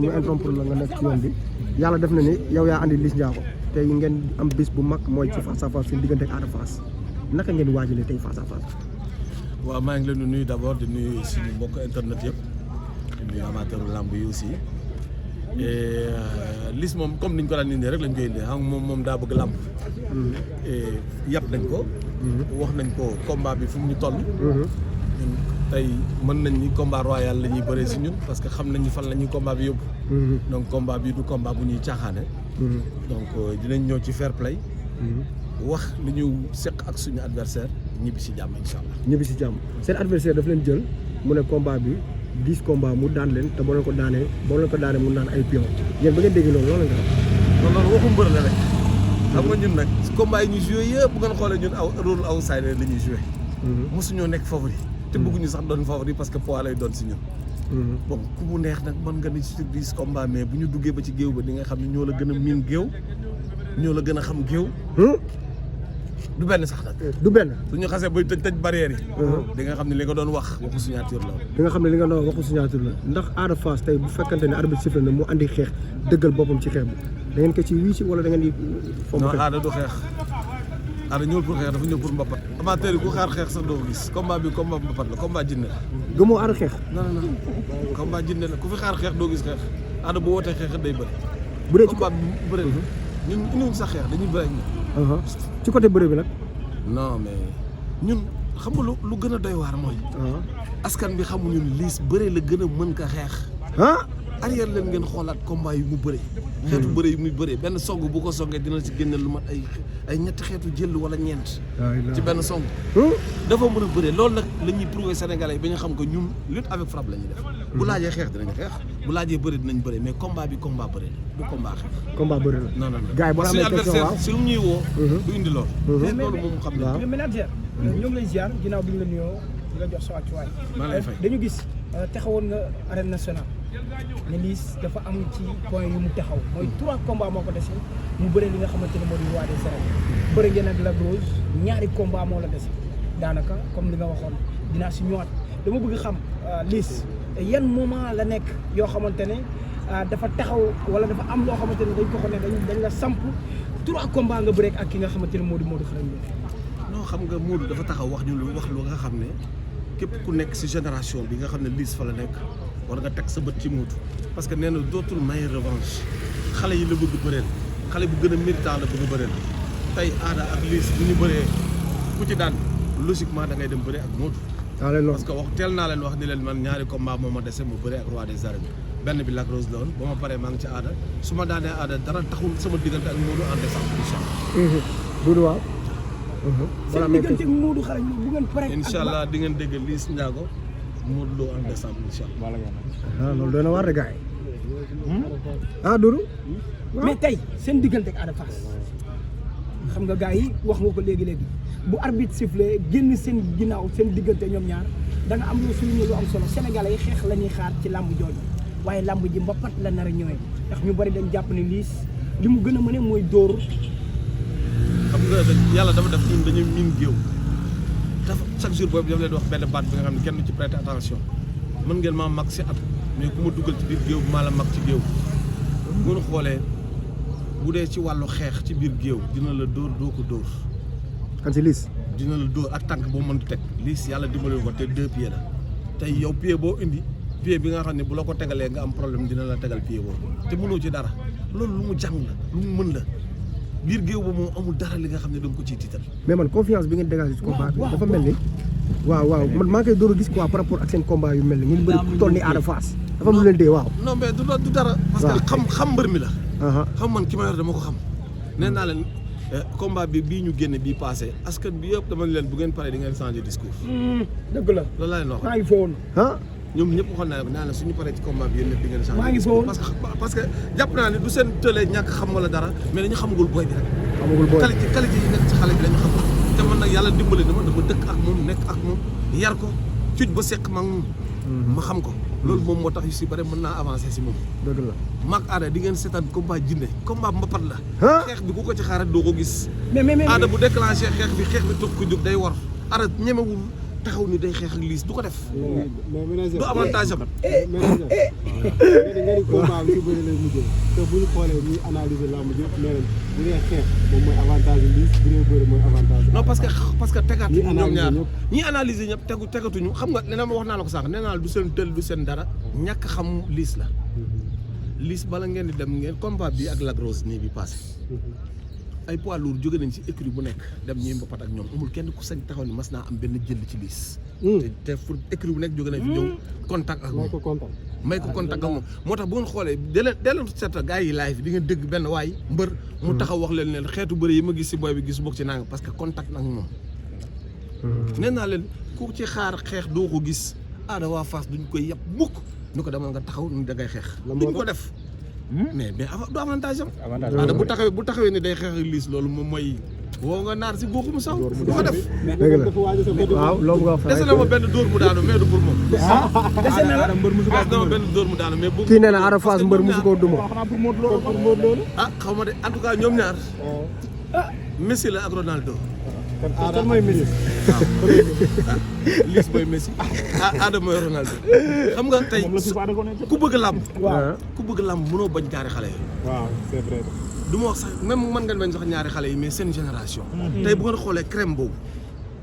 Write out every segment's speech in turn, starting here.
ñu interrompre la nga nekk ci yoon bi yàlla def na ni yow yaa andi Liss Ndiago tey ngeen am bis bu mag mooy ci face à face seen diggante ak Ada Fass naka ngeen waajalee tey face à face. waaw maa ngi leen di nuyu d'abord di nuyu suñu mbokk internet yëpp di nuyu amateur lamb yi aussi et Liss moom comme niñ ko daan indee rek lañ koy indee xam moom daa bëgg lamb. et yàpp nañ ko. wax nañ ko combat bi fu mu ñu toll. tey mën nañ ni combat royal la ñuy bëree si ñun parce que xam nañ ni fan la ñuy combat bi yóbbu. donc combat bi du combat bu ñuy caaxaane. donc dinañ ñëw ci fair play. wax li ñu seq ak suñu adversaire ñibbi si jàmm incha allah. ñibbi si jàmm seen adversaire daf leen jël mu ne combat bi 10 combat mu daan leen te boo leen ko daanee mu naan ay pion yéen ba ngeen dégg loolu nga xam. non loolu waxu mbër la rek. xam nga ñun nag combat yi ñu joué yëpp bu ngeen xoolee ñun rôle outsider la ñuy joué. mosuñoo nekk favori. te bëgguñu sax doon favori parce que poids lay doon si ñun. bon ku mu neex nag mën nga ni sur 10 combat mais bu ñu duggee ba ci géew ba di nga xam ne ñoo la gën a miin géew ñoo la gën a xam géew. du benn sax nag. du benn. su ñu xasee bay tëj barrière yi. di nga xam ne li nga doon wax waxu signature la. di nga xam ne li nga doon waxu signature la ndax Ada Fass tey bu fekkante ne arbitre sifflé na mu andi xeex dëggal boppam ci xeex bi da ngeen ko ci wiisi wala da ngeen di. non Ada du xeex. Ada ñëwul pour xeex dafa ñëw pour mbapat. amateur yi ku xaar xeex sax doo ko gis combat bi combat mbapat la combat jinne la. gëmoo Ada xeex. non combat jinne la ku fi xaar xeex doo gis xeex Ada bu wootee xeex day bëri. bu dee ci combat bi bëri na ñun indiwuñ sax xeex dañuy bëri ak ñun. ci côté bëre bi nag. non mais ñun xam nga lu gën a doy waar mooy. askan bi xamuñu ni Liss bëre la gën a mën ka xeex. arrière leen ngeen xoolaat combat yu mu bëre. xeetu bëre yu muy bëre benn song bu ko songee dina ci génne lu mat ay ñetti xeetu jël wala ñeent. ci benn song. dafa mën a bëre loolu nag la ñuy prouver Sénégalais yi ba ñu xam ko ñun lutte avec frappe la ñuy def. bu laajee xeex dinañ xeex bu laajee bëre dinañ bëre mais combat bi combat bëre la du combat xeex. combat bëre la. non gars yi boo amee question waaw si lu ñuy woo. du indi loolu. loolu moom xam nañ. mais manager ñoo ngi lay ziar ginnaaw bi ñu la nuyoo di la jox sa wàccuwaay. maa lay fay dañu gis taxawoon nga arène nationale ne Liss dafa am ci point yu mu taxaw mooy 3 combats moo ko dese mu bëre li nga xamante ne moo di roi des arènes bëre ngeen ak Lac Rose ñaari combat moo la dese daanaka comme li nga waxoon dinaa si ñëwaat dama bëgg xam Liss yan moment la nekk yoo xamante ne dafa taxaw wala dafa am loo xamante ne dañ ko xam ne dañ la samp 3 combats nga bëre ak ki nga xamante ne moo di Modou Xarañ Lo. non xam nga Modou dafa taxaw wax ñu lu nga xam ne képp ku nekk si génération bi nga xam ne Liss fa la nekk war nga teg sa bët ci Modou parce que nee na dootul may revanche xale yi la bëgg bëreel xale bu gën a méritant la bëgg bëreel tey Ada ak Liss bu ñu bëree ku ci daan logiquement da ngay dem bëree ak Modou. parce que teel naa leen wax ni leen man ñaari combat moo ma dese mu bëree ak roi des arènes benn bi Lac Rose la woon ba ma paree maa ngi ci Ada su ma daanee Ada dara taxul sama diggante ak Modou en décembre incha allah. Doudou waaw. seen diggante ak Modou Xarañ Lo bu ngeen paree. incha allah di ngeen dégg Liss Ndiago Modou Lo en décembre incha allah. loolu doy na waar de gars yi. Doudou. mais tey seen diggante ak Ada Fass xam nga gars yi wax nga ko léegi bu arbitre sifflé génn seen ginnaaw seen diggante ñoom ñaar da nga am lu suñu lu am solo Sénégalais yi xeex la ñuy xaar ci làmb jooju waaye làmb ji mbapat la nar a ñëwee ndax ñu bari dañ jàpp ne Liss li mu gën a mëne mooy dóor. xam nga yàlla dafa def ñun dañuy miin géew dafa chaque jour boobu dafa leen wax benn baat bi nga xam ne kenn du ci prêter attention mën ngeen maa mag si at mais ku ma dugal ci biir géew maa la mag ci géew bu ñu xoolee bu dee ci wàllu xeex ci biir géew dina la dóor doo ko dóor. kan si Liss. dina la dóor ak tànk boo mënti teg Liss yàlla dimbali ko te 2 pieds la tey yow pied boo indi pied bi nga xam ne bu la ko tegalee nga am problème dina la tegal pied boobu te mënoo ci dara loolu lu mu jàng la lu mu mën la biir géew ba moom amul dara li nga xam ne da nga ko ciy tiital. mais man confiance bi ngeen dégagé ci combat bi dafa mel ni. waaw man maa ngi koy door a gis quoi par rapport ak seen combat yu mel ni ñu bëri ku toll ni Ada Fass dafa mu leen dee waaw. non mais du dara. parce que xam mbër mi la. xam man ki ma yor dama ko xam. nee naa leen combat bi bii ñu génne bii passé askan bi yëpp dama leen bu ngeen paree di ngeen changer discours. dëgg la loolu laa leen wax. maa ngi foon. ñoom ñëpp waxoon naa ne suñu paree ci combat bi yéen ñëpp di ngeen changer. maa ngi foon parce que jàpp naa ne du seen tëlee ñàkk xam wala dara mais dañu xamagul booy bi rek. xamagul booy qualité yi nekk ci xale bi lañu xam te man nag yàlla dimbali dama dëkk ak moom nekk ak moom yar ko cuuj ba sekk ma moom. ma xam ko. loolu moom moo tax yu si bëri mën naa avancer si moom. dëgg la maag Ada di ngeen seetaan combat jinne combat mbapat la. xeex bi ku ko ci xaarat doo ko gis. mais Ada bu déclenché xeex bi toog ko jóg day war. Ada ñemewul taxaw ni day xeex ak Liss du ko def. mais du avantage am. nga ni combat bi ci bëri lay mujjee te bu ñu xoolee ñuy analyser lamb ji nee nañ bu dee xeex moom mooy avantage Liss bu dee bëri mooy avantage. non parce que tegaatuñu ñoom ñaar ñi analyser ñëpp tegatuñu xam nga nee na ma wax naa la ko sànq nee naa la du seen tël du seen dara ñàkk xam Liss la. Liss bala ngeen di dem ngeen combat bi ak Lac Rose nii bi passé ay poids lourd jóge nañ ci écurie bu nekk dem ñuy mbapat ak ñoom amul kenn ku sañ taxaw ni mas naa am benn jël ci Liss. te fu écurie bu nekk jóge nañ fi ñëw contact ak moom may ko contact ak moom moo tax bu ngeen xoolee dee leen seeta gars yi live di ngeen dégg benn waay mbër mu taxaw wax leen xeetu bëri yi ma gis si booy bi gis bokk ci nanga parce que contact ak moom nee naa leen ku ci xaar xeex doo ko gis aada waa Fass duñ koy yàpp mukk ñu ko demal nga taxaw ni da ngay xeex duñ ko def mais du avantage am aada bu taxawee ni day xeex ak Liss loolu moom mooy woo nga naar si góoxum sax du ko def waaw loolu nga wax dese na ma benn dóor mu daanu mais du pour moom dese na la mbër musu ko benn dóor mu daanu mais kii nee na Ada Fass mbër musu koo duma ah xaw ma de en tout cas ñoom ñaar Messi la ak Ronaldo kan mooy Messi Liss mooy Messi Ada mooy Ronaldo xam nga tey ku bëgg làmb mënoo bañ ñaari xale yi waaw c'est vrai du ma wax sax même mën ngeen bañ sax ñaari xale yi mais seen génération tey bu ngeen xoolee crème boobu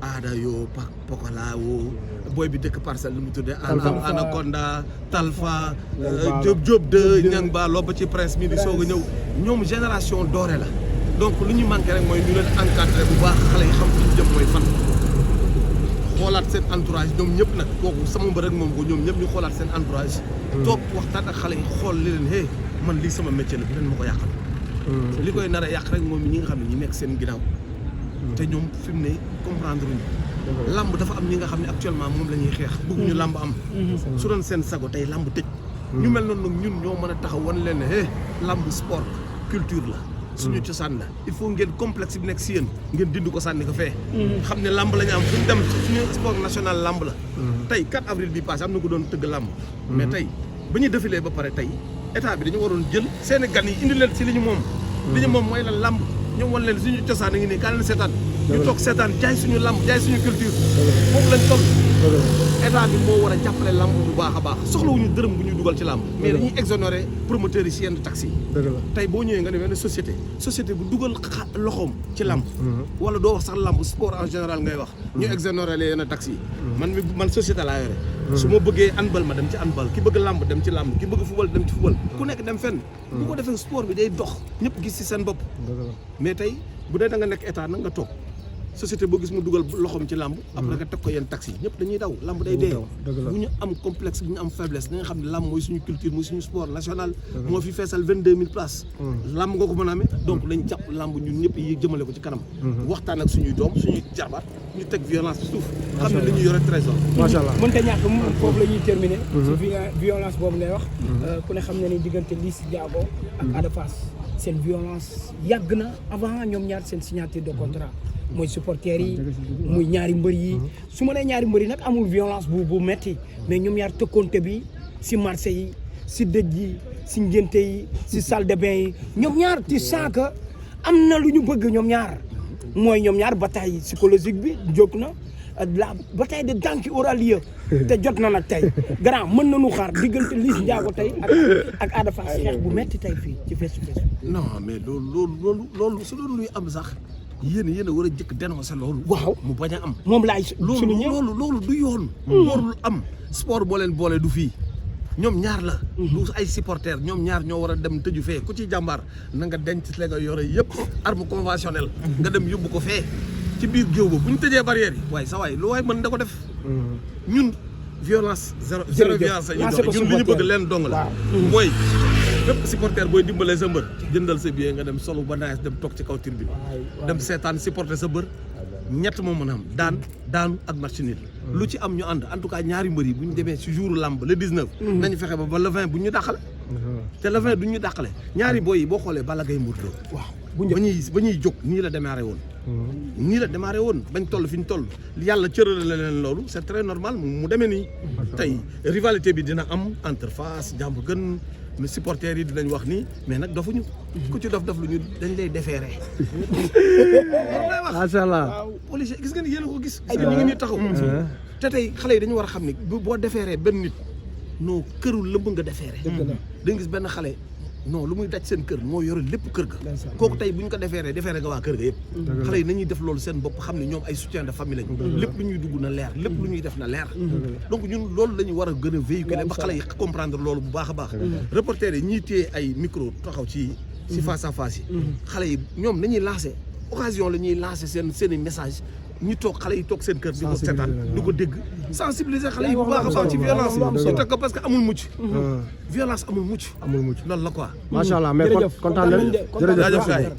Ada yoo Pokola woo booy bi dëkk Parcelles lu mu tuddee Anaconda Talfa Diop de ñang ba loo ba ci presse mi di soog a ñëw ñoom génération dorée la donc lu ñu manqué rek mooy ñu leen encadré bu baax xale yi xam fi ñu jëm mooy fan xoolaat seen entourage ñoom ñëpp nag kooku sama mbër rek moom ko ñoom ñëpp ñu xoolaat seen entourage toog waxtaan ak xale yi xool li leen hé man lii sama métier la bu leen ma ko yàqal li koy nar a yàq rek moom ñi nga xam ne ñi nekk seen ginnaaw te ñoom fi mu ne comprendre ñu lamb dafa am ñi nga xam ne actuellement moom la ñuy xeex bëgguñu lamb am su doon seen sago tey lamb tëj ñu mel noonu nag ñun ñoo mën a taxaw wan leen ne hé lamb sport culture la suñu cosaan la il faut ngeen complexe bi nekk si yéen ngeen dindi ko sànni ko fee xam ne lamb la ñu am suñu dem suñu sport national lamb la tey 4 avril bi passé am na ko doon tëgg lamb mais tey ba ñu défilé ba pare tey état bi dañu waroon jël seeni gan yi indi leen si li ñu moom mooy la lamb ñoom wan leen suñu cosaan a ngi nii kaa leen seetaan ñu toog seetaan jaay suñu lamb jaay suñu culture foofu lañ toll état bi moo war a jàppale lamb bu baax a baax soxlawuñu dërëm bu ñuy dugal ci lamb mais dañuy exonérer promoteurs yi si yenn taxes yi tey boo ñëwee nga ne benn société bu dugal loxoom ci lamb wala doo wax sax lamb sport en général ngay wax ñu exonérer les yenn taxes yi man société laa yore su ma bëggee handball ma dem ci handball ki bëgg lamb dem ci lamb ki bëgg football dem ci football ku nekk dem fenn bu ko defee sport bi day dox ñëpp gis ci seen bopp mais tey bu dee da nga nekk état nag nga toog société boo gis mu dugal loxoom ci lamb après nga teg ko yenn taxes yi ñëpp dañuy daw lamb day dee bu ñu am complexe bu ñu am faiblesse da nga xam ne lamb mooy suñu culture mooy suñu sport national moo fi feesal 22 000 places lamb nga ko mën a amee donc lañ jàpp lamb ñun ñëpp yi jëmale ko ci kanam waxtaan ak suñuy doom suñuy jarbaat ñu teg violence ci suuf xam ne dañuy yore trésor macha allah mënta ñàkk foofu la ñuy terminer violence boobu ngay wax ku ne xam ne ni diggante Liss Ndiago ak Ada Fass seen violence yàgg na avant ñoom ñaar seen signature de contrat mooy supporters yi muy ñaari mbër yi su ma nee ñaari mbër yi nag amul violence bu metti mais ñoom ñaar tëkkoonte bi si marché yi si dëj yi si ngénte yi si salle de bain yi ñoom ñaar tu sens que am na lu ñu bëgg ñoom ñaar mooy ñoom ñaar bataille psychologique bi jóg na la bataille de dents qui aura lieu te jot na nag tey grand mën nañu xaar diggante Liss Ndiago tey ak Ada Fass xeex bu metti tey fii ci face to face non mais loolu su doon luy am sax yéen a war a jëkk dénoncer loolu. waaw mu bañ a am. moom laay suñu loolu du yoon. warul am sport boo leen boole du fii ñoom ñaar la. du ay supporters ñoom ñaar ñoo war a dem tëju fee ku ci jàmbaar na nga denc la nga yore yëpp arme conventionnelle nga dem yóbbu ko fee ci biir géew ba bu ñu tëjee barrière yi waaye sa waay lu waay mën da ko def. ñun violence zéro violence la ñuy dox ñun li ñu bëgg leen dong la. mooy bépp supporter booy dimbalee sa mbër jëndal sa billet nga dem solo ba naaj dem toog ci kaw tribune dem seetaan supporter sa mbër ñett moo mën a am daanu ak match nul lu ci am ñu ànd en tout cas ñaari mbër yi bu ñu demee ci jour lamb le 19. nañu fexe ba le 20 bu ñu dàqale. te le 20 du ñu dàqale ñaari boy yi boo xoolee Balla Gaye Modou Lô. waaw ba ñuy jóg nii la démarré woon. nii la démarré woon bañ toll fi ñu toll yàlla cërale leen loolu c'est très normal mu demee nii. tey rivalité bi dina am entre Fass Diamaguène mais supporters yi dinañ wax nii mais nag dofuñu. ku ci dof lu ñu dañ lay déféré. macha allah. waaw policier gis nga ni yéen a ko gis. ay ñu ngi nii taxaw. te tey xale yi dañu war a xam ni boo defeeree benn nit non këru lëmb nga defeere da nga gis benn xale non lu muy daj seen kër moo yore lépp kër ga kooku tey bu ñu ko defeeree nga waa kër ga yëpp xale yi nañuy def loolu seen bopp xam ne ñoom ay soutien de famille lañ lépp lu ñuy dugg na leer lépp lu ñuy def na leer donc ñun loolu la ñu war a gën a véhiculer ba xale yi comprendre loolu bu baax a baax reporter yi ñiy téye ay micro taxaw ci face à face yi xale yi ñoom nañuy lancer occasion la ñuy lancer seen i message ñu toog xale yi toog seen kër di ko seetaan di ko dégg sensibiliser xale yi bu baax a baax ci violence yi teg ko parce que amul mucc violence amul mucc amul mucc loolu la quoi macha allah mais kontaan nañ jërëjëf